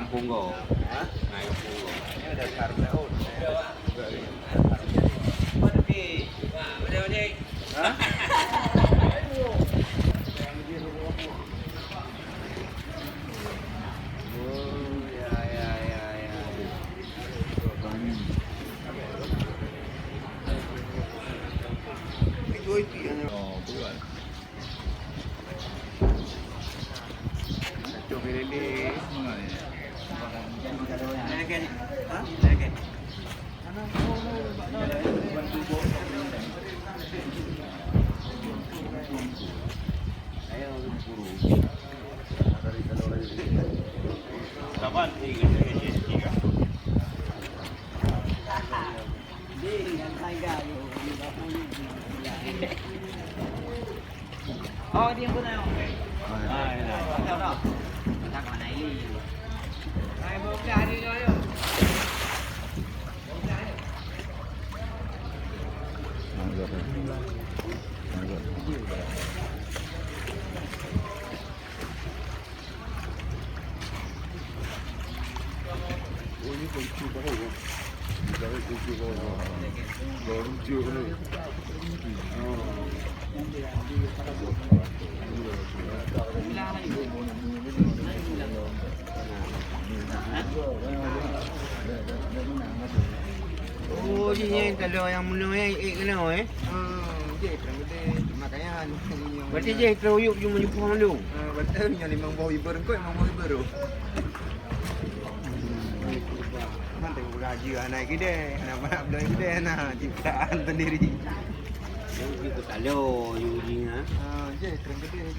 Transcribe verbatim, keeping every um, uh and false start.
Punggol. Hah? Naik punggol. Ini ada karena, oh. Oh, ya, ya, ya, ya. Oh, betul. Oh, dia pun tahu. Ah, ya. Tahu tak? Tak pernah ini. Hai, bawa belah hari ni, ayo. Oh, jih nyan kalau nyang meunyoe nyan ék keunoe, eh? Hmm, jih, kurang lebih. Makanya, berarti jih teruyup cuma jumpa malu. Ah, betul, nyan limong boh iber, engkau limong boh iber tu. Man tengok gaji anak kita, anak anak belum kita, nah, ciptaan sendiri. Yang kita kalau, you jih, ha? Ah, jih, kurang lebih.